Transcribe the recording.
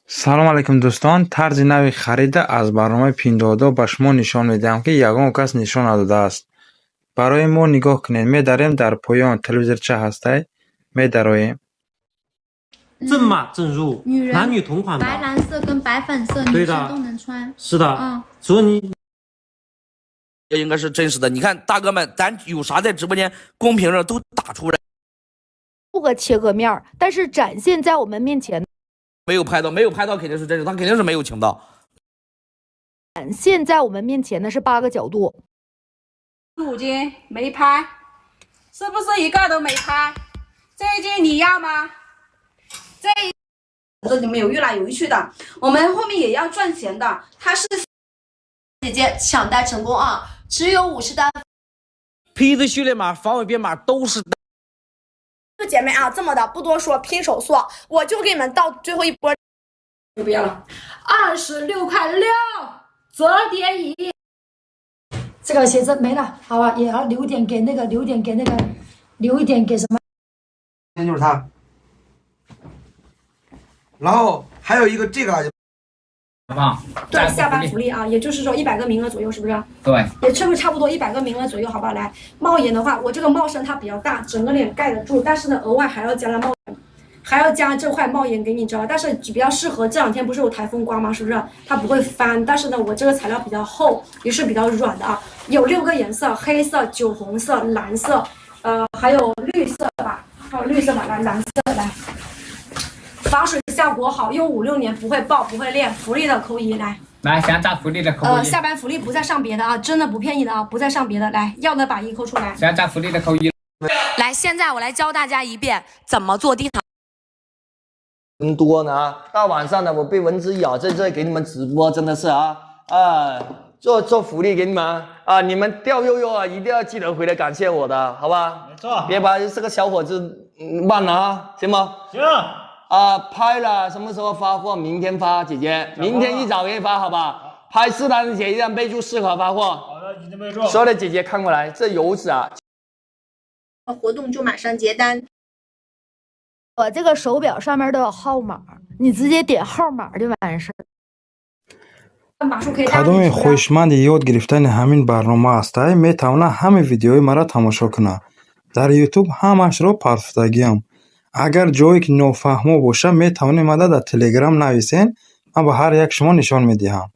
Салом алейкум, дӯстон! Тарзи нави харида аз барномаи Пиндуодуо ба шумо нишон медиҳам, ки ягон кас нишон надодааст. Барои мо нигоҳ кунед, медарем, дар поён телевизорча ҳастай, медароем. 正码正入，女人男女同款的，白蓝色跟白粉色，对的女生都能穿。是的，除了你这应该是真实的。你看，大哥们，咱有啥在直播间公屏上都打出来，个切割面儿，但是展现在我们面前，没有拍到，没有拍到肯定是真实，他肯定是没有请到。展现在我们面前的是八个角度。 5斤没拍，是不是一个都没拍？这一斤你要吗？这一这里面有越来有去的，我们后面也要赚钱的。它是姐姐抢单成功啊！只有50单。 P 的序列码、防伪编码都是。姐妹啊，这么的不多说，拼手速，我就给你们到最后一波。不要了，26块6，折叠椅。这个鞋子没了，好吧，也要留点给那个，留点给那个，留一点给什么？那就是它。然后还有一个这个，对，下班福利啊，也就是说100个名额左右，是不是？对，也是不是差不多一百个名额左右？好吧，来，帽檐的话，我这个帽身它比较大，整个脸盖得住，但是呢，额外还要加了帽，还要加这块帽檐给你，知道吧？但是比较适合这两天不是有台风刮吗？是不是？它不会翻，但是呢，我这个材料比较厚，也是比较软的啊。有六个颜色：黑色、酒红色、蓝色，还有绿色吧，还有绿色吧，来蓝色来。防水效果好，用五六年不会爆不会裂，福利的扣一来。来，想涨福利的扣一。下班福利不再上别的啊，真的不骗你的啊，不再上别的，来，要的把一扣出来。想涨福利的扣一。来，现在我来教大家一遍怎么做地毯。人多呢啊！大晚上的我被蚊子咬，在这给你们直播，真的是啊啊，做做福利给你们啊！你们掉肉肉啊，一定要记得回来感谢我的，好吧？没错，别把这个小伙子忘了啊，行吗？行。啊，拍了，什么时候发货？明天发，姐姐，明天一早给你发，好吧？拍四单的姐姐备注适合发货。好的，已经备注。所有的姐姐看过来，这油脂啊。活动就马上结单。我这个手表上面都有号码，你直接点号码就完事儿。 Кадоме хоҳишманди ёд гирифтани ҳамин барнома ҳастай, метавонад ҳамаи видеои маро тамошо кунад. Дар Ютуб ҳамаашро партофтагиам. Агар ҷое ки нофаҳмо бошад, метавонед мада дар Телеграм нависен, ман ба ҳар як шумо нишон медиҳам.